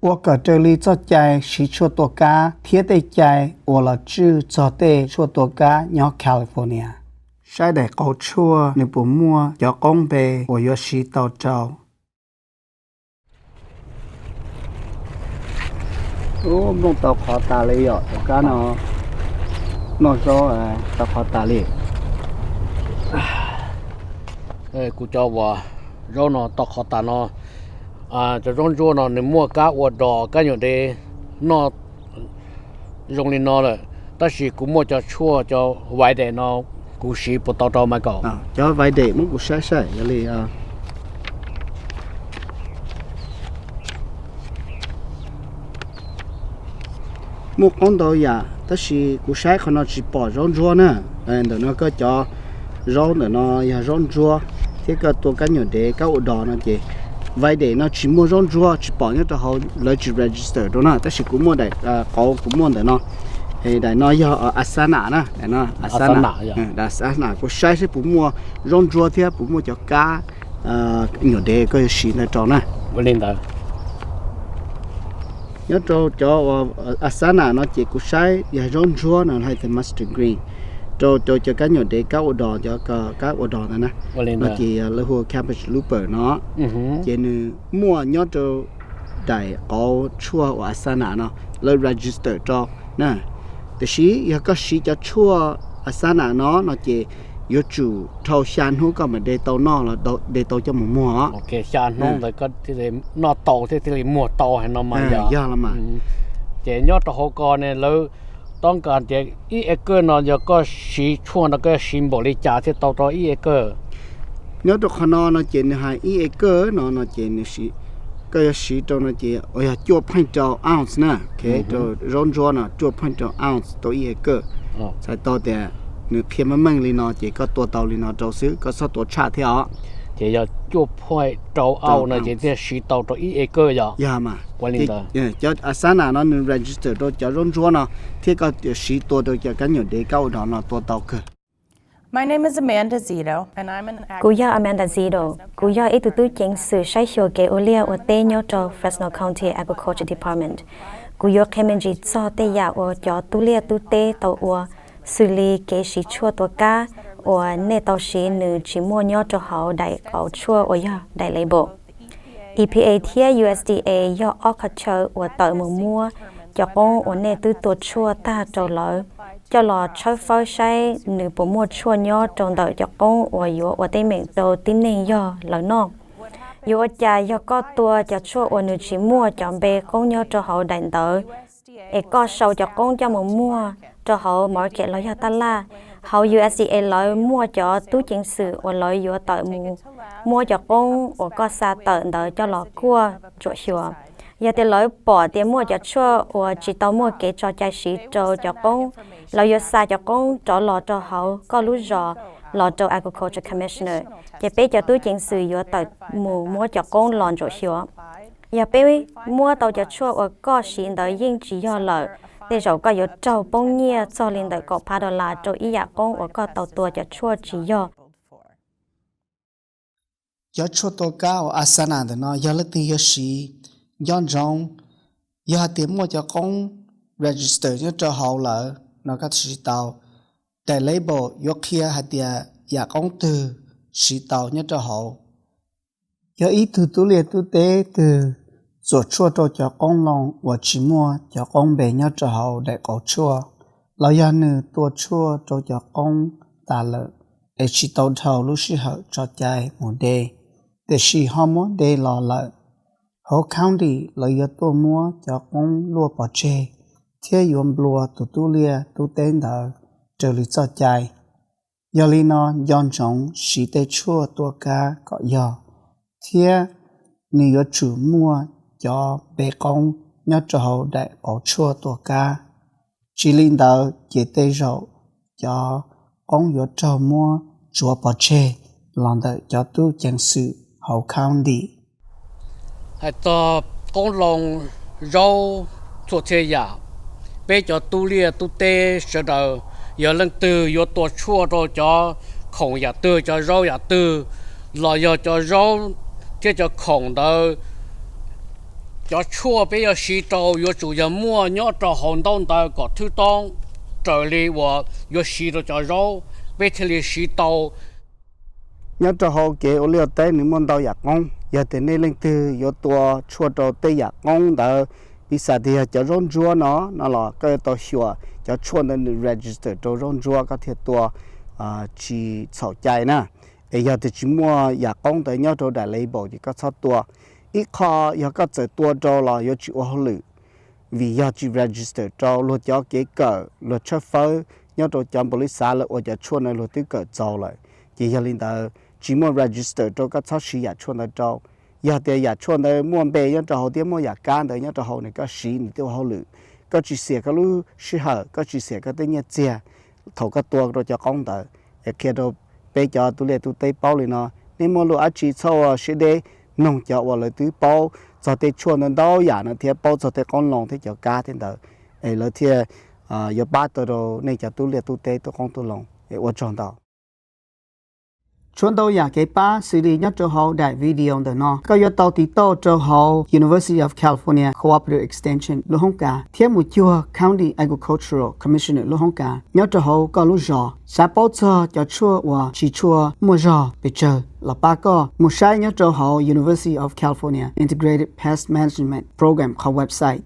Ua kom raws li txoj cai siv tshuaj tua kab thiab tej cai uas los tswj txog tej tshuaj tua kab nyob California. Saib daim qauv tshuaj nws puas muaj cov qoob npe uas yuav siv tau rau. Ub, nplooj tau qhov tas li yom, tus kab no noj zaub tau qhov tas li. Kuv cov uas zaub no tau qhov tas no, cov zaub ntsuab no nws muaj kab ua dog kab nyuam dev noj zoo li no lawm, tab sis kuv muaj cov tshuaj cov Vaidae no, kuv siv puas tau rau Michael? Cov Vaidae muab kuv saib saib yog li. Muaj qoob ntau yam tab sis kuv saib qhov no tsis pom zaub ntsuab na. Ntawm no koj cov zaub ntawm no yog zaub ntsuab thiab koj tua kab nyuam dev kab ua dog no ces Vaidae no tsis muaj zaub ntsuab, tsis pom nyob rau hauv, lawv tsis register rau na. Tab sis kuv muaj daim qauv kuv muaj ntawm no, daim no yog Asana na, daim no Asana, daim Asana kuv saib seb puas muaj zaub ntsuab thiab puas muaj cov kab nyuam dev koj yuav siv ntawd rau na. Ua li ntawd. Nyob rau cov Asana no ces kuv saib yog zaub ntsuab no hais tias mustard green, rau rau cov kab nyuam dev kab ua dog, cov kab ua dog ntawd na, no ces yog lawv hu cabbage looper no, ces nws muaj nyob rau daim qauv tshuaj uas Asana no lawv register rau na. Tiam sis yog koj siv cov tshuaj Asana no no ces yuav tsum dhau xya hnub koj mam de tau noj los de tau coj mus muag os. Xya hnub ntawd koj thiaj li noj tau thiab thiaj li muag tau hais no mas yog. Yog los mas. Ces nyob rau hauv ko ne lawv toob kas tias ib acre no yog koj siv tshuaj no koj siv npaum li cas thiaj tau rau ib acre? Nyob rau qhov no no ces nws hais ib acre no no ces koj yuav siv rau no ces uas yog cuaj pheej rau ounce na, rau zaub ntsuab no cuaj pheej rau ounce tau ib acre. Txhais tau tias nws qhia meej meej li no ces koj tua tau li no rau xwb, koj txhob tua tshaj thiab os. Ces yog cuaj pheej rau ounce no ces thiaj siv tau rau ib acre yog? Yog mas. Ua li ntawd. Cov Asana no nws register rau cov zaub ntsuab no thiab koj siv tua rau cov kab nyuam dev kab ua dog no tua tau kawg. Kuv yog Amanda Zito, kuv yog ib tug tub ceev xwm saib xyuas kev ua liaj ua teb nyob rau Fresno County Agriculture Department. Kuv yuav qhia me ntsis txog tej yam uas cov tub liaj tub teb tau ua, xws li kev siv tshuaj tua kab uas nej tau siv nws tsis muaj nyob rau hauv daim qauv tshuaj uas yog daim label. E P A thiab U S D A yog ob qhov chaw uas tawm mus muab cov qoob uas nej twb tua tshuaj tag rau lawv coj los tshawb fawb saib nws puas muaj tshuaj nyob rau ntawm cov qoob uas yuav ua teeb meem rau tib neeg yog lawv noj. Yuav ua cas yog koj tua cov tshuaj uas nws tsis muaj cov npe qoob nyob rau hauv daim ntawv, es koj sau cov qoob coj mus muag rau hauv market los yog taj laj? Hauv U S D A lawv muaj cov tub ceev xwm uas lawv yuav tawm mus muab cov qoob uas koj xa tawm ntawd coj los kuaj ntsuam xyuas. Yog tias lawv pom tias muaj cov tshuaj uas tsis tau muaj kev tso cai siv rau cov qoob, lawv yuav xa cov qoob rov los rau hauv koj lub zos los rau Agriculture Commissioner, ces peb cov tub ceev xwm yuav tawm mus muab cov qoob los ntsuam xyuas. Yog peb muab tau cov tshuaj uas koj siv ntawd yeej tsis yog lawm, tej zaum koj yuav raug poob nyiaj txog li ntawm kaum phav dollar rau ib yam qoob uas koj tau tua cov tshuaj tsis yog. Cov tshuaj tua kab uas Asana ntawm no yog leej twg yuav siv, nco ntsoov, yog hais tias muaj cov qoob register nyob rau hauv lawm no koj siv tau. Daim label yuav qhia hais tias yam qoob twg siv tau nyob rau hauv. Yog ib tug tub liaj tub teb twg txuam tshuaj rau cov qoob loo uas tsis muaj cov qoob npe nyob rauv hauv daim qauv tshuaj, los yog nws tua tshuaj rau cov qoob tas lawm es tsis tau dhau lub sij hawm tso cai mus de, tiam sis ho muab de los lawm, hauv county lawv yuav tuaj muab cov qoob luaj pov tseg thiab yuav nplua tus tub liaj tub teb ntawd raws li txoj cai. Yog li no nco ntsoov siv tej tshuaj tua kab kom yog, thiab nws yuav tsum muaj cov npe qoob nyob rau hauv daim qauv tshuaj tua kab. Tsis li ntawd ces tej zaum cov qoob yuav raug muab tsuav pov tseg los ntawm cov tub ceev xwm hauv county. Hais txog qoob loo, zaub, txhua txhia yam, peb cov tub liaj tub teb sawv daws, yog leej twg yuav tua tshuaj rau cov khoom yam twg, cov zaub yam twg, los yog cov zaub thiab cov khoom ntawd Cov tshuaj peb yuav siv rau yuav tsum yog muaj nyob rau hauv ntaub ntawv kom thwb toob raws li uas yuav siv rau cov zaub, peb thiaj li siv tau. Nyob rau hauv kev ua liaj ua teb nws muaj ntau yam qoob. Yog tias nej leej twg yuav tua tshuaj rau tej yam qoob ntawd, piv xam tias yog cov zaub ntsuab no, no los koj yuav tau xyuas cov tshuaj ntawd nws register rau zaub ntsuab koj thiaj tua tsis txhaum cai na. Es yog tias tsis muaj yam qoob ntawd nyob rau daim label ces koj txhob tua. Ib qho, yog koj txawm tua rau los yuav tsis ua hauj lwm, vim yog tsis register rau luag cov kev kawm, luag tshawb fawb nyob rau cov npaum li xav lawv ua cov tshuaj ntawd luag twb kawm txaus lawm. Ces yog li ntawd tsis muaj register rau koj txhob siv yam tshuaj ntawd rau. Yog tias yam tshuaj ntawd muaj npe nyob rau hauv thiab muaj yam kab ntawd nyob rau hauv nws koj siv nws thiaj ua hauj lwm. Koj tsis xiam koj lub sij hawm, koj tsis xiam koj tej nyiaj txiag thaum koj tua rau cov qoob ntawd. Es qhia rau peb cov tub liaj tub teb paub li no, nej muaj lus dab tsi txhob ua siab deb, noog cov uas lawv twb paub txog tej tshuaj ntawd ntau yam no thiab paub txog tej qoob loo thiab cov kab tej ntawd, es lawv thiaj yuav pab tau rau nej cov tub liaj tub teb tub qoob tub loo. Es ua tsaug ntau. Tshuav ntau yam kev pab xws li nyob rau hauv daim video ntawm no, koj yuav tau tiv tauj rau hauv University of California Cooperative Extension lub hoob kas thiab mus cuag County Agricultural Commissioner lub hoob kas nyob rau hauv koj lub zos. Xav paub txog cov tshuaj uas tsis tshua muaj zog pes tsawg los pab koj mus saib nyob rau hauv University of California Integrated Pest Management Program qhov website.